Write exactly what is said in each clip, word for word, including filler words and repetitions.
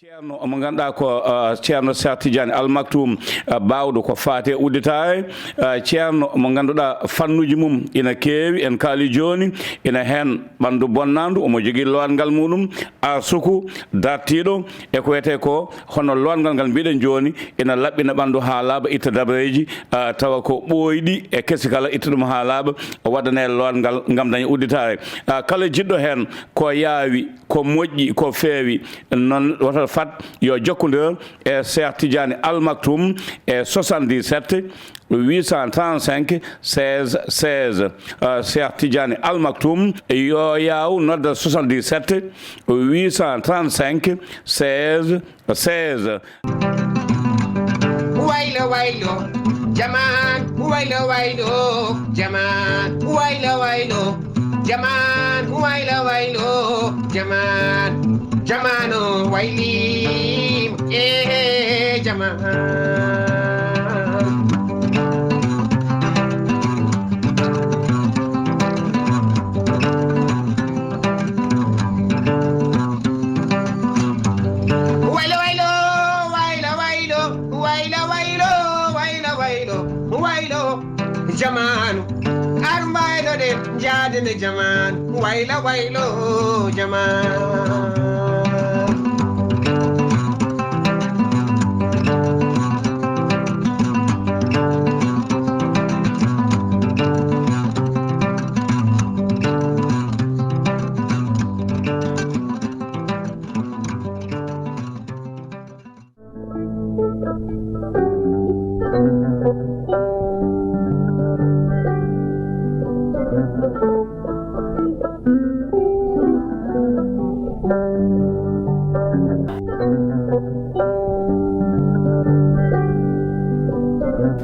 Ceerno mo ngannduɗaa ko, ah, Ceerno Cheikh Tidiane Al Maktoum, ah, baawɗo ko faati e udditaare, ah, ceerno mo ngannduɗaa fannuuji mum ina keewi, en kaali jooni, ina heen ɓanndu bonnaandu, omo jogii lootngal muɗum, arsuku, dartiiɗo, e ko wiyetee ko hono lootngal ngal mbiɗen jooni, ina laɓɓina ɓanndu haa laaɓa, itta dabareeji, ah, tawa ko ɓooyɗi e kesi kala, itta ɗum haa laaɓa, waɗanee lootngal ngam daña udditaare. Ah, kala jiɗɗo heen ko yaawi, ko moƴƴi, ko feewi, noon woto fat yo jokkondir e Cheikh Tidiane Al Maktoum e soixante-dix-sept huit cent trente-cinq seize seize. Euh, Cheikh Tidiane Al Maktoum, yo yaaw nodda soixante-dix-sept huit cent trente-cinq seize seize. Waylo, waylo, jaman, waylo, waylo, jaman, waylo, waylo, jaman, waylo, waylo, jaman, jamano wayli, eh, jaman. Waylo, waylo, waylo, waylo, waylo, waylo, waylo, waylo, waylo, jamanu. Ar mbaylo de, jaade nde jamanu. Waylo, waylo, jamanu.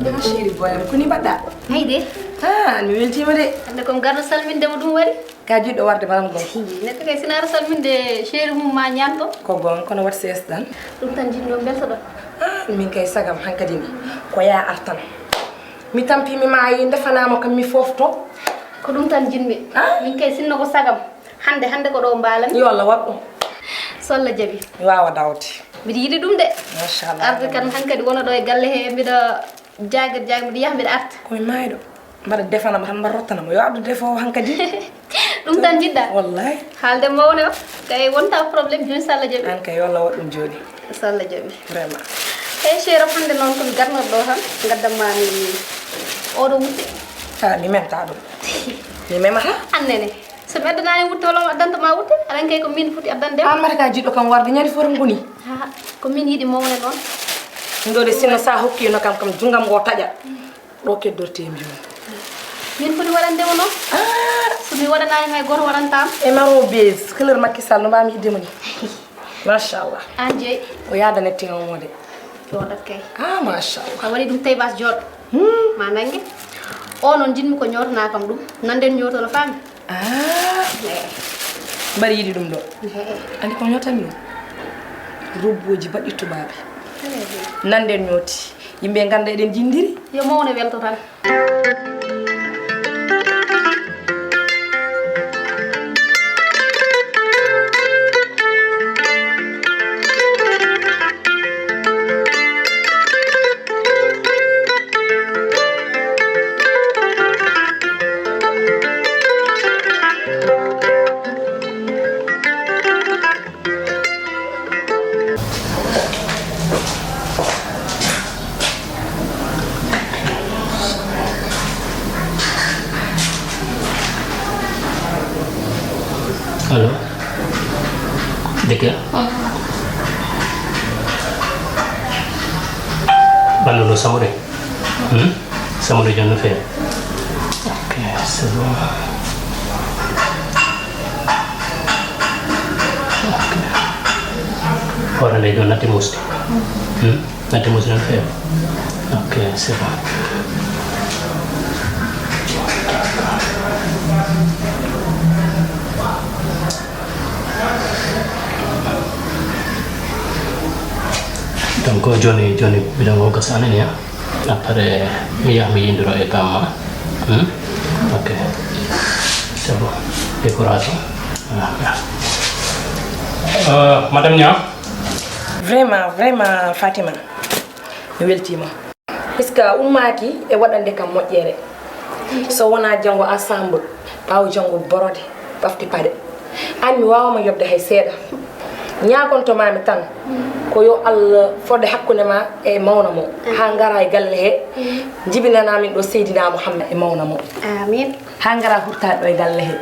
Ah, chéri boy am, ko ni mbaɗɗa? Hey de. Ah, mi weltima de. Hannde ko mi garɗo salminde mo ɗum waɗi. Ka jiɗɗo warde maram gom. Neɗɗo kay sina ara salminde chéri mum ma ñaanto. Ko goonga, kono wat sees tan. Ɗum tan jiɗmi o mbeltoɗo. Ah, min kay sagam hankadi ni. Ko ya artan. Mi tampi mi maayi ndefanama kam mi fofto. Ko ɗum tan jiɗmi. Ah? Min kay sinno ko sagam. Hannde, hannde ko ɗo mbaalami. Yo Allah waɗ ɗum. So Allah jaɓi. Mi wawa dawde. Mbiɗa yiɗi ɗum de. Machallah. Arde kan hankadi wona ɗo e galle he mbiɗa jaagir jaagir mbiɗa yaha mbiɗa arta. Ko mi maayɗo. Mbaɗa defanama tan mbaɗa rottanama. Yo addu defoowo hankadi. Ɗum tan jiɗɗa? Wallahi. Haalde mawne o. Kay wonta problème jooni so Allah jaɓi. An kay yo Allah waɗ ɗum jooni. So Allah jaɓi. Vraiment. Eyi chéri, hannde noon ko mi garnoɗo ɗo tan. Ngaddamma mi oɗo wutte. Ah, mi memta ɗum. Mi memata. Annene. So mi addanaani wutte walla mi addanta ma wutte, aɗa anndi kay ko min foti addande. An mata ka jiɗɗo kam warde ñande fof tan ngoni. Ha, ko min yiɗi mawne noon. Ɗum ɗo de sinno sa hokkino kam kam junngam ngo taƴa. Ɗo keddortee mi jooni. Min foti waɗande mo noon. Ah! So mi waɗanaani hay gooto waɗantaam. E maro bes, couleur Macky Sall no mbaami yidde mo ni. Machallah. An jeyi. O yaada netti o mode. Jooɗat kay. Ah, machallah. A waɗi ɗum taybas jooɗ. Hmm. Ma nannge. O noon jiɗmi ko ñootana kam ɗum. Nannden ñooto no faami. Ah. Eyi. Mbaɗa yiɗi ɗum ɗo. Eyi. Anndi ko ñootami ɗum? Robbooji baɗɗi tubaaɓe. Eyi. Nannden ñooti. Yimɓe ngannda eɗen jinndiri. Yo mawne welto tan. Allo. Deke. Ballo no samude. Hmm? Samude jom no feewi. Ok, c'est bon. Ok. Hoore nde ɗo natti musde. Hmm? Natti musde no feewi. Ok, c'est bon. Donc, jooni, jooni, bidon o gasa anani, hein? Après, mi yaha mi yindiro e bamma. Hmm? Ok. C'est bon. Décoration. Voilà. Euh, Madame Nia, Vraiment, vraiment, Fatima, mi weltiima. Puisque a ummaaki e waɗande kam moƴƴere. So wonaa janngo ensemble, ɓaawo janngo borode, ɓafti paɗe. Aan mi waawaama yoɓde hay seeɗa. Ñaagonto-maa-mi tan ko yo Allah fode hakkunde ma e mawna mo, haa ngara e galle he, jibinanaa min ɗo Seydina Muhammad e mawna mo. Amin. Haa ngara hurtaa ɗo e galle he.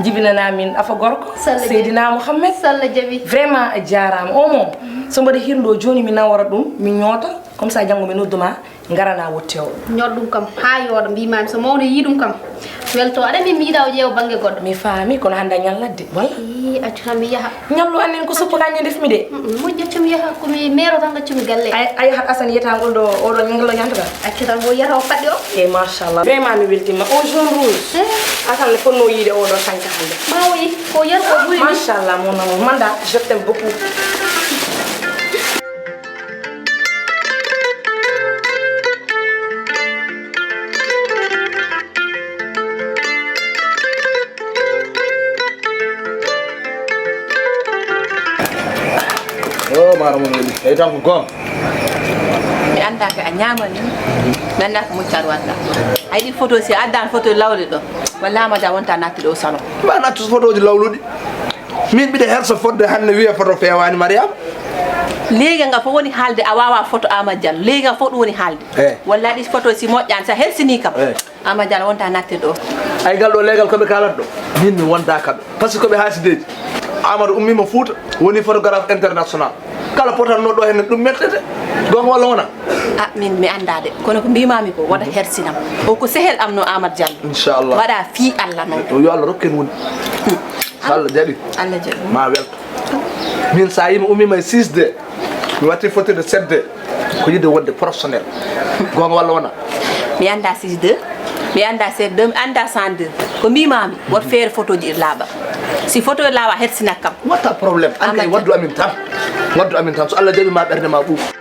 Jibinanaa min afa gorko, Salla Seydina Muhammad. Salla jaɓi. Vraiment a jaaraama. O mo, so mbaɗa hirndo jooni mi nawora ɗum, mi ñoota, comme ça janngo mi noddu ma, ngaranaa wotte o. Ñoot ɗum kam, haa yooɗa, mbiimaami so mawɗo yii ɗum kam. Welto, aɗa anndi mi yiɗaa o ƴeewa bannge goɗɗo. Mi faami, kono hannde a ñallat de, walla? Ii, accu tan mi yaha. Ñallu annen ko suppu kanje ndefmi de. Mm, mm, moƴƴi, accu mi yaha, ko mi meero tan, accu mi galle. Ay, a yahat Asan yiyata ngol ɗo, oɗo ñallo ñantata. Accu tan, o yiyata o faɗɗi o. E machallah. Vraiment, mi weltima. O jaune rouge. Eh. Asan ne fotnoo yiide oɗo tanka hannde. Ma o yi, ko yiyata o ɓuri ɗum. Machallah, mon amour. Manda, je t'aime beaucoup. O maaro mon weli. Eyi tan ko goonga. Mi anndaa ko a ñaamani. Mi anndaa ko muccaɗo waɗɗa. A yiɗi photo, si a addaani photo lawle ɗo. Walla Amada wonta natti ɗo salon. Mba nattu photoji lawluɗi. Min mbiɗa hersa fodde hannde wiya photo feewaani Mariama. Leegi nga fof woni haalde, a waawaa photo Amada Diallo. Leegi nga fof ɗum woni haalde. Eh. Walla ɗi photo si moƴƴaani, sa helsini kam. Eh. Amada Diallo wonta nattirɗo o. Ay, ngal ɗo leegal ko ɓe kaalata ɗo. Min mi wonta kamɓe. Par ce que ko ɓe haasideeji. Amadou ummiima Fuuta, woni photographe international. Kala potanno ɗo henne ɗum mettete. Goonga walla wona? Ah, min mi anndaa de. Kono ko mbiimaami ko, wota hersinam. O ko sehel am no Amadou Diallo. Inchallah. Waɗa fii Allah noon. O yo Allah rokku en woni. So Allah jaɓi. Allah jaɓi. Ma welto. Min sa yii mi ummiima e six D. Mi watti fottude sept D. Ko yiɗde wonde professionnel. Goonga walla wona? Mi anndaa six deux, mi anndaa sept deux, mi anndaa cent deux. Ko mbiimaami, woto feere photoji ɗi laaɓa. Si photo laaɓa, hersinat kam. Watta problème. An kay waddu amin tan. Waddu amin tan. So Allah jaɓi ma ɓernde ma ɓuuɓa.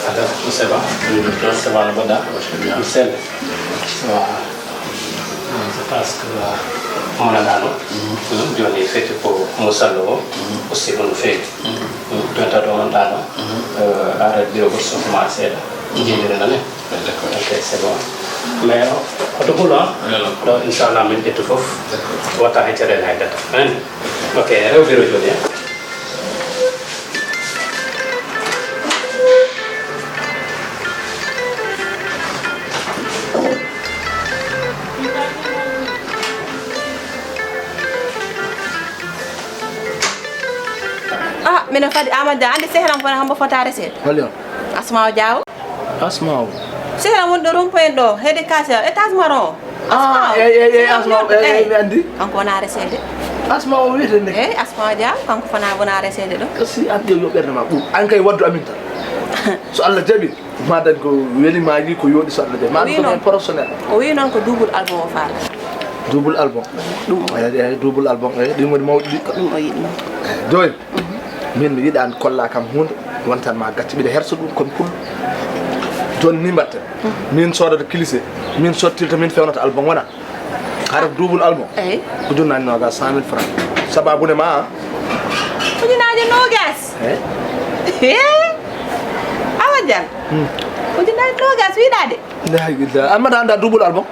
Alors, ça va? Ça va, no mbaɗɗa? Sell. Ça va. C'est parce que mo nanɗa no. Jooni feti ko mo sallo o. O sebo no feewi. Jooni taw ɗo nanɗa no. Ara biro goto so commencé ɗa. Jindiri nane. Ok, c'est bon. Mais o, o to hulo, hein? Non, non. Ɗo, inchallah, min ƴettu fof. D'accord. Watta hay caɗeele hay data. Hein? Ok, rew biro jooni, hein? Ah, mino kadi Amadou Dia, andi sehlam kono hambo fota resede. Holi on? Asma o Diaw. Asma o. Sehla wonɗo rompo en ɗo, heede kasa, étage maron o. Ah, Asma o. Eyi, eyi, eyi, Asma o, eyi, eyi, mi anndi. Kanko wona resede. Asma o wiyete nde? Eyi, Asma o Diaw, kanko fana wona resede ɗo. Si an ƴeew yo ɓernde ma ɓuuɓ. An kay waddu amin tan. So Allah jaɓi, ma dañ ko weli ma yi ko yooɗi so Allah jaɓi. Ma ɗum ko professionnel. O wi noon ko double album o faala. Double album. Ɗum o. Eyi, eyi, double album, eyi, ɗin woni mawɗi ɗi. Ko ɗum o yiɗno. Jooni. Min mi yiɗaani kolla kam huunde, wontan ma gacce, mbiɗa hersa ɗum komi pullo. Jooni ni mbaɗten. Min soodata cliché, min sottirta, min fewnata album wona. Hara double album. Eyi. Ujunnaji nogas, cent mille francs. Sababu ne ma. Ujunnaji nogas. Eyi. Eyi. Awa Diallo. Ujunnaji nogas wiɗade. La ilaha. Amma da anda double album.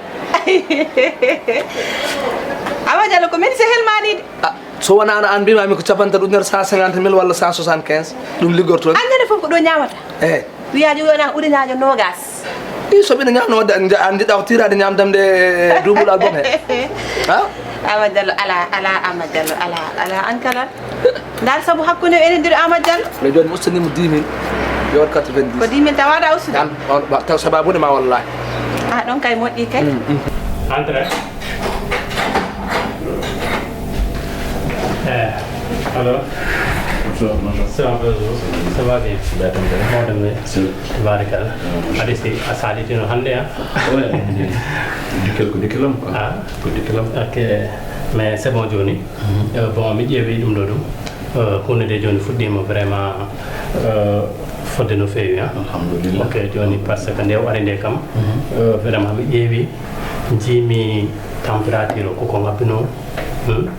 Awa Diallo ko min sehel ma ni de. Ah, so wonano an mbima mi ko capantato ujunere cent cinquante mille walla cent soixante quinze, ɗum liggorto. An ñande fof ko ɗo ñamata. Eyi. Wiya jogi wona ujunnaji nogas. I so mbiɗa ñamno wadde an jiɗa ko tirade ñamdam nde double album he. Ha? Amadou Diallo ala, ala Amadou Diallo ala, ala an kala. Ndar sabu hakkunde enen diri Amadou Diallo. Le joni mo ustanimo dix mille. Yo waɗ quatre-vingt-dix. Ko dix mille tawaɗa ustude. An on taw sababude ma wallahi. Ah, ɗon kay moƴƴi kay. Entrez. Eh, alors. Bonjour, bonjour. Ça va, bonjour. Ça va bien. Mawɗo men. Tabarikalla. Aɗa si a salitino hannde, ah? Ouais, dikkel ko dikkelam quoi. Ah. Ko dikkelam. Ok. Mais c'est bon jooni. Eh, bon, mi ƴeewi ɗum ɗo ɗum. Eh, huunde nde jooni fuɗɗiima vraiment, eh, fodde no feewi, ah. Alhamdulillah. Ok, jooni par ce que nde o ari nde kam, eh, vraiment mi ƴeewi, njiimi température o koko ngabbinoo, hmm,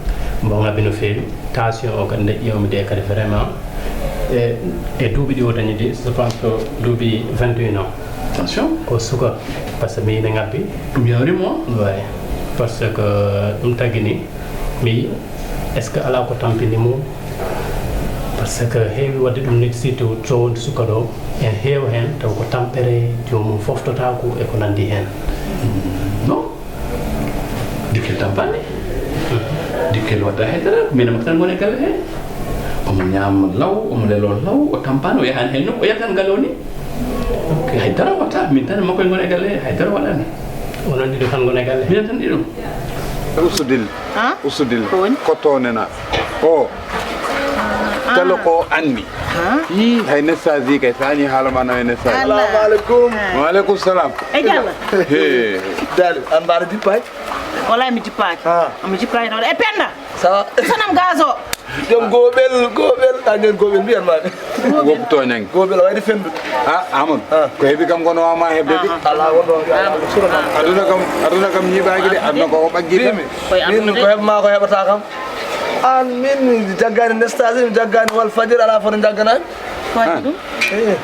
mbo ngabbi no feewi. Tension o kadi nde ƴeewmi nde kadi vraiment, e, e duuɓi ɗi o dañi ɗi, je pense que duuɓi vingt et un ans. Tension? Ko suka, par ce que mi ine ngabbi. Ɗum yawri mo? Ouais. Par ce que ɗum tagi ni, mi, est ce que alaa ko tampini mum? Par ce que heewi waɗde ɗum ni, surtout to woni suka ɗo, en heewa heen, taw ko tampere, joomum foftotaako e ko nanndi heen. Non. Dikkel tampaani. Dikkel waɗta hay dara, ko min e makko tan ngoni e galle he. Omo ñaama law, omo leloo law, o tampaani, o yahaani hay nokku, o yaltan galle o ni. Ok. Hay dara waɗta, min tan e makko en ngoni e galle he, hay dara waɗaani. Onon ɗiɗo tan ngoni e galle? Minen tan ɗiɗo. Usudil. Ha? Usudil. Ko woni? Ko to nena. O. Ah. Talo ko anni. Ha? Yi, hay nessaji kay, sani haala ma no e nessaji. Allah. Assalamu alaikum. Ah. Wa alaikum salam. E jalla. He. Dali, an mbaɗa dippaji? Wala mi dippaji. Ah. Mi dippaji noon. E Penda. Ça va? Sanam gazo. Joom goɓel, goɓel, a ñande goɓel mbiyan ma. Woppu toñange. Goɓel wayde fendu. Ah, Amadou. Ah. Ko heɓi kam kono wama heɓde de. Ah, ah. Ala wonno. Ah. Aduna kam, aduna kam ñiiɓaki de, aduna ko ɓaggi tan. Min ko heɓma ko heɓata kam. An min mi jaggani nestage, mi jaggani wal fajir, ala fof no jagganami. Ko waɗi ɗum? Eh.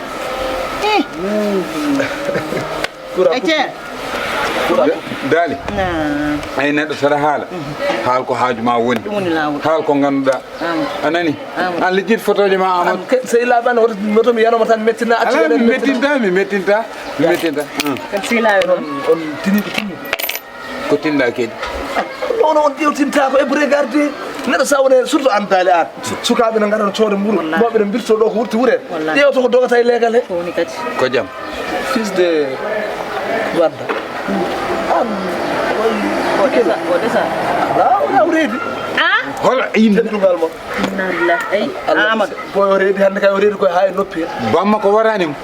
Eh. Kura. Ece. Kura. Daali. Ay neɗɗo saɗa haala. Haal ko haaju ma woni. Ɗum woni laawol. Haal ko ngannduɗaa. Amadou. A nani? Amadou. An lijjit photoje ma, Amadou. Sey laaɓani hoto, hoto mi yanoma tan mettina acci. Ala, mi mettinta, mi mettinta, mi mettinta. Kan sey laaɓi noon. On tini ko tini. Ko tinɗa kadi. Non, on ƴewtinta ko e regardé. Neɗɗo sa woni, surtout an Daali, an su-, sukaaɓe ne ngara no cooda mburu. Wallahi. Mawɓe ne mbirto ɗo ko wurti wuren. Wallahi. Ƴeewto ko dogata e leegale. Ko woni kadi? Ko jam. Fils de Wanda. An, o desa, o desa. Ala, wala o reedi. Ah? Hola, in- teddungal mo. Inna lillahi. Ay, Allah, Amadou. Boy o reedi hannde kay, o reedi koye haa e noppi. Bamma ko warani mo.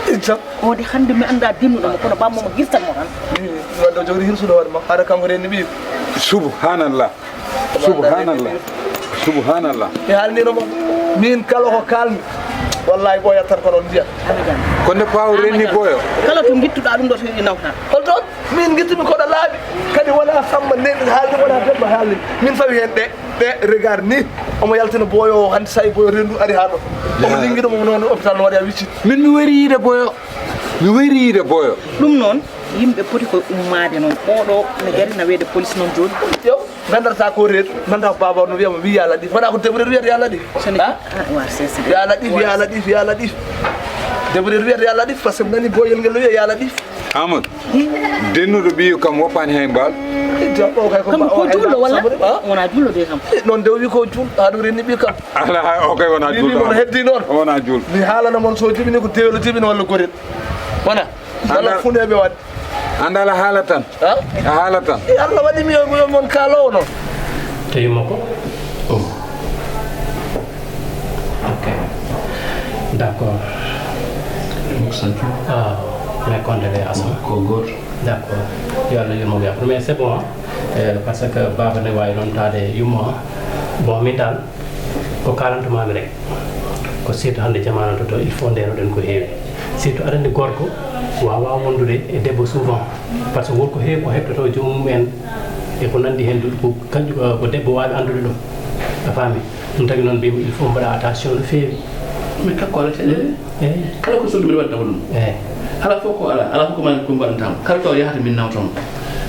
Insa. O de hannde mi annda dinnuɗo mo, kono bammo mo hirtan mo tan. Wadde o jogori hirsude hoore makko, hara kanko renndi ɓiyi. Subhanallah. Subhanallah. Subhanallah. Mi haalnino mo. Min kala ko kaalmi. Wallahi ɓooyat tan ko ɗon ndiyam. Ko nde paaw renni boyo. Kala to ngittuɗa ɗum ɗo to yiɗi nawta. Hol toon? Min ngittumi koɗo laaɓi. Kadi wona Samba neni haalde, wona Demba haalde. Min fawi heen ɗe, ɗe regard ni. Omo yaltina boyo o hannde, sayi boyo rendu ari haa ɗo. Omo lingi ɗum, omo noon hôpital no waɗi a wicci. Min mi wari yiide boyo. Mi wayri yiide boyo. Ɗum noon, yimɓe poti ko ummaade noon. Oɗo ne gari na wiyde police noon jooni. Yo, nganndarta ko reedu, nanta ko baaba o no wiya mo, wi ya laɗɗi. Mbaɗa ko debbo reedu wiyata ya laɗɗi. So ne- Ha? Ah, wa, c'est, c'est- Ya laɗɗi, ya laɗɗi, ya laɗɗi. Debbo reedu wiyata ya laɗɗi, par ce que mi nani boyel ngel no wiya ya laɗɗi. Amadou, dennuɗo ɓiyo kam woppaani hay mbaal. Idda, o kay ko kanko ba-, ko o hay juulɗo ba-, walla? Sabri, ha? Wona juulɗo de kam. Eh, noon de o wi ko juul-, ha ɗum renni ɓiyo kam. Ala, o kay wona mi juulɗo. Mi heddi noon. Wona juul. Mi haalana mon so jibini ko dewlo jibini walla gorel. Wona. Walla Andal- funeeɓe waɗde. Andal a haala tan. Ha? A haala tan. E Allah waɗi mi yo, yo mon kaalowo noon. Tawi makko. Oh. Ok. D'accord. Makko Sancu. Ah, mes condoléances. Ko gooto. D'accord. Yo Allah yurmo ɓe. Mais c'est bon, hein? Euh, parce que baaba ne waawi noon taade yummo, hein? Bon, min dal, ko kaalanto maami rek, ko surtout hannde jamaanu to, to il faut ndenoɗen ko heewi. Surtout aɗa anndi gorko waawaa wondude e debbo souvent. Par ce que won ko heewi ko heɓtotoo joomum en e ko nanndi heen, ko kañum, ko debbo waawi anndude ɗum. A faami? Ɗum tagi noon mbiymi, il faut mbaɗa attention no feewi. Mais kanko alaa caɗeele. Eeyi. Kala ko soddu mbiɗa waɗi tawa ɗum. Eeyi. Alaa fof ko alaa, alaa fof ko mbaɗan-, ko mbaɗantaama. Kala to yahata min nawtamo.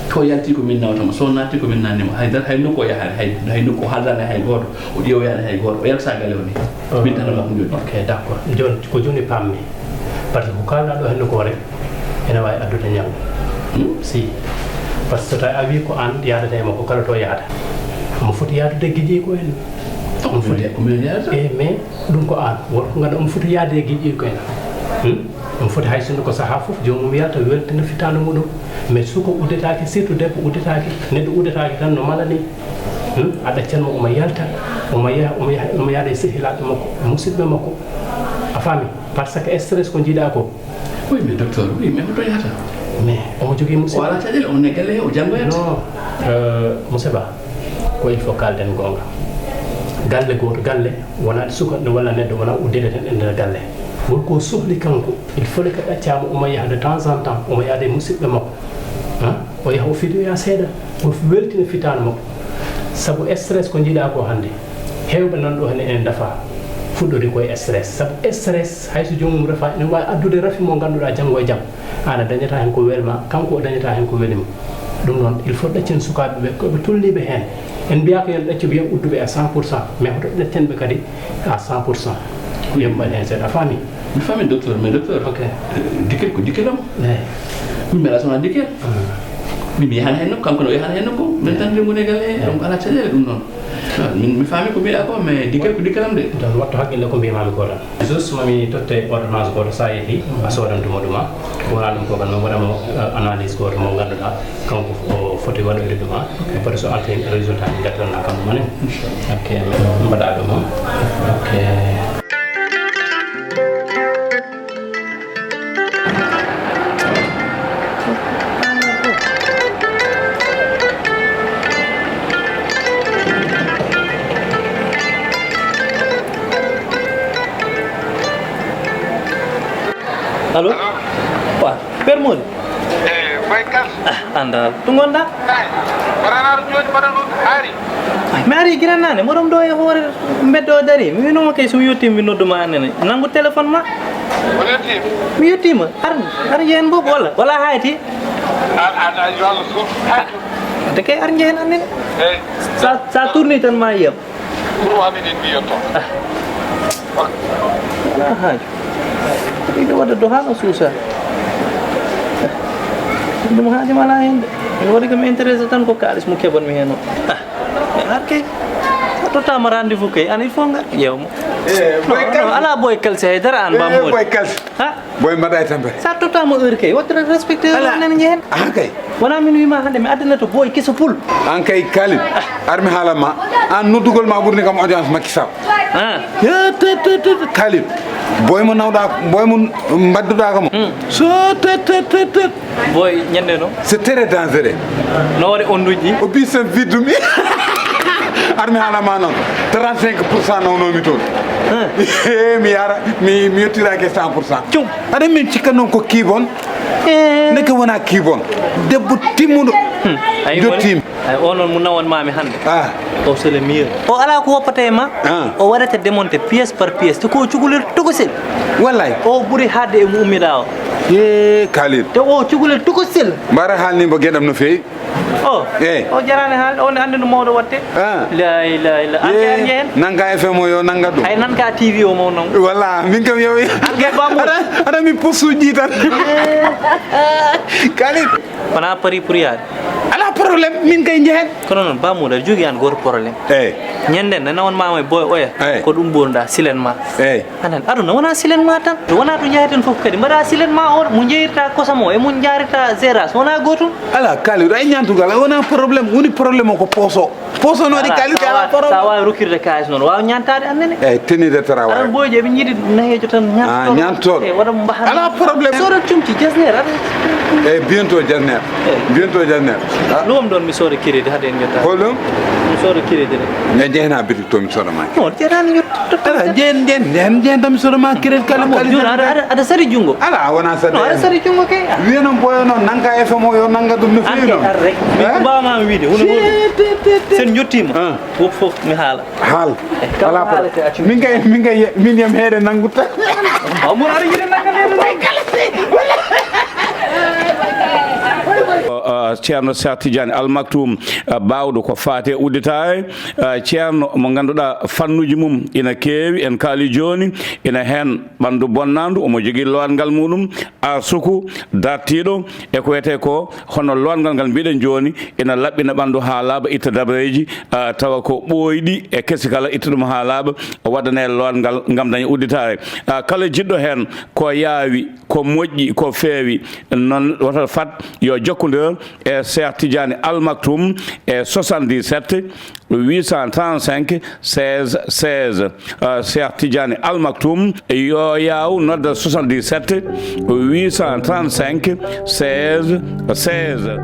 To yalti ko min nawtamo. So naatti ko min nannimo. Hay dara, hay nokku o yahaani, hay, hay nokku o haaldaani hay gooto. O ƴeewoyaani hay gooto. O yalta galle o ni. Min tan e makko njoni. Ok, d'accord. Jooni, ko jooni paammi. Par ce que ko kaalɗaa ɗo hannde ko rek, ene waawi addude ñaw. Hmm? Si. Par ce que so tawi a wii ko aan yahdata e makko kala to yahata, omo foti yahdude e gijeyi ko en. Omo foti. Ko minen yahdata. Eh, mais ɗum ko aan. Woto ko nganndu omo foti yahde e gijeyi ko en. Hmm? Omo foti hay sinno ko sahaa fof, joomum yalta weltina fitaandu muɗum. Mais suka uddetaake, surtout debbo uddetaake, neɗɗo uddetaake tan no mala ni. Hmm? A ɗaccan mo omo yalta, omo yaha, omo yaha, omo yaha e sehilaaɓe makko, musidɓe makko. A faami? Par ce que stress ko njiiɗaa ko. Oui, mais docteur, oui, mais hoto yahata? Mais omo jogii musiba. O alaa caɗeele, omo ne galle he, o janngoyat. Non, euh, Moussa Ba, ko il faut kaalden goonga. Galle gooto, galle, wonaa ɗi suka, ɗum walla neɗɗo, wonaa uddere tan e nder galle. Gorko o sohli kanko, il faut que ɗaccaama omo yaha de temps en temps, omo yaha e musidɓe makko. Hein? O yaha o fidoya seeɗa, o weltina fitaandu makko. Sabu stress ko njiɗaa ko hannde, heewɓe nan ɗo hene ene dafa, fuɗɗori ko e stress. Sabu stress, hay so joomum rafa, ene waawi addude rafi mo ngannduɗaa janngo e jam. Aan a dañataa heen ko weli ma, kanko o dañataa heen ko weli mo. Ɗum noon, il faut ɗaccen sukaaɓe ɓe, ko ɓe tolniiɓe heen. En mbiyaa ko yo en ɗaccu ɓiyen udduɓe à cent pour cent, mais hoto ɗaccen ɓe kadi à cent pour cent. Ko yo ɓe mbaɗ heen seeɗa, a faami? Mi faami, docteur, mais docteur, ok, euh, Dikel ko Dikel am. Eey. Min mbeɗa sona Dikel. Ah. Min mi yahan heen nokku, kanko ne o yahan heen nokku. Min tan nde ngoni galle, donc alaa caɗeele ɗum noon. Ah, min mi faami ko mbiɗa ko, mais Dikel ko Dikel am de. Donc, wattu hakkille ko mbiymaami ko tan. Juste mami totte ordonnance gooto, so a yehi, a soodantuma ɗuma. Ko wonaa ɗum ko kan, mi waɗamo, eh, analyse gooto mo ngannduɗaa, kanko o foti waɗoyde ɗuma. Après so arti résultat, mi gaddanma kam ɗuma ne. Ok, mi mbaɗa ɗum o. Ok. Allo? Allo? Wa, Père Mody? Eh, Boy Kals. Ah, anndaa to ngonɗaa? Eey, mbaɗa naaro jooni, mbaɗa ɗum haari. Mi arii gila naane, mboɗon ɗo e hoore mbedda o darii. Mi wiino ma kay so mi yottiima mi noddu ma aan ne. Nanngu téléphone ma. O yottiima? Mi yottiima. Ar, ar njehen bobo walla? Walla hayti? Ar, ar, ar, yo Allah suur. Hayti. Wadde kay ar njehen aan ne. Eey. Sa, sa tourni tan ma yiyam. Pour wa minen mi yetto. Ah. Wala haaju. Ko ɗiɗo waɗa do haa o suusa. Ɗum haaju mi alaa heen de. Mi waɗi kam intéressé tan ko kaalis mo keɓan mi heen o. Ah. Har kay. A tottaama rendez-vous kay. An il faut ngar ƴeew mo. Eh, Boy Kals. Non, non, alaa Boy Kals hay dara an ba moodi. Boy Kals. Ha? Boy mbaɗa e tampere. Sa tottaama heure kay. Waɗata respecté heure o nani njehen. Ah, kay. Wonaa min wiima hannde mi addana to boy keso pul. An kay Khalil, ar mi haalan ma. An noddugol ma ɓurni kam audience Macky Sall. Ah. He, te, te, te, te, Khalil. Boy mo nawɗa, boy mo mbadduɗa kam. Hmm. So te, te, te, te. Boy, ñande no? C'est très dangereux. No waɗi on duƴƴi? O bi sen viddu mi. Ar mi haalan ma noon. Trente-cinq pour cent nawnomi toon. Ah. He, mi yara, mi, mi yettiraki cent pour cent. Cum. Aɗa min cikka noon ko kibon. Eh. Ndeke wona kibon. Debbo timmuɗo. Hmm. Ayi, jottiima. Ay, o noon mo nawan maami hannde. Ah. O c'est le meilleur. O alaa ko woppata e ma. Ah. O waɗata démonté pièce par pièce. Te ko cukalel tokosel. Wallay. O ɓuri haɗde e mo ummiɗa o. Ye, Khalil. Te o cukalel tokosel. Mbara haalni mbo geɗam no feewi. O. Eh. O jarani haalde, o ne anndi no mawɗo watte. Ah. La ilaha illa. An kay an njehen. Nanka F M o yo nanga ɗum. Ay, Nanka T V o mo non. Walla, min kam yo. An kay ba mo. Aɗa, aɗa mi posuji tan. Khalil. Wona pari pour yaade. Alaa problème, min kay njehen. Kono noon, ba mo aɗa jogii an gooto problème. Eey. Ñande nana on mama e boy oya. Eey. Ko ɗum ɓurɗa, silen ma. Eey. Anan, aduna wona silen ma tan. Wona to njaheten fof kadi. Mbaɗa silen ma o, mo jeeyirta kosam o, e mo jaarita géras, wona gootum. Alaa, Khalil, ay ñaantugal, wona problème. Woni problème o ko poso. Poso no waɗi Khalil, sa alaa wa-, sa problème. Waawi rokkirde kaalis noon, waawa ñaantaade annene. Eey, tenue de travail. Aɗa boyje, ɓe njiɗi nayeejo tan ñaanto. Ah, ñaanto. Eey, waɗa mbahan. Alaa problème. Soda cumci, jasner, aɗa. Eey, bientôt jasner. Eey. Bientôt jasner. Ah. Luwam ɗoon mi sooda crédit, hade en ñetta. Holɗum? Mi sooda crédit de. Ne jehna bitik to mi sooda ma. Non, jeetani yo. Ala, jeen, jeen, jeen, jeen, tan mi soodama crédit kala, kala, jooni aɗa, aɗa, aɗa sari junngo. Ala, wona sari. Non, aɗa sari junngo kay. Wiya noon boyo noon, nanka F M o yo nanga ɗum no feewi noon. Ar rek. Min ko mbaawmaa mi wiide, hono. Sen njottiima. Ah. Fof, fof, mi haala. Haal. Eh, ala ko. Min kay, min kay, min yam heede nangu tan. Aw, mon aɗa yiɗi nanga ɗe. Uh, uh, Ceerno Cheikh Tidiane Al Maktoum, uh, baawɗo ko faati e udditaare. Uh, ceerno mo ngannduɗaa fannuuji mum ina keewi, en kaali jooni, ina heen ɓanndu bonnaandu, omo jogii lowangal muɗum, arsuku dartiiɗo, e ko wiyetee ko hono lowangal ngal mbiɗen jooni, ina laɓɓina ɓanndu haa laaɓa, itta dabareeji, uh, tawa ko ɓooyɗi e kesi kala, itta ɗum haa laaɓa, waɗanee lowangal ngam daña udditaare. Uh, kala jiɗɗo heen ko yaawi, ko moƴƴi, ko feewi, noon woto fat yo jokkondir e Cheikh Tidiane Al Maktoum e soixante-dix-sept huit cent trente-cinq seize seize. Euh, Cheikh Tidiane Al Maktoum, yo yaaw nodda soixante-dix-sept huit cent trente-cinq seize seize.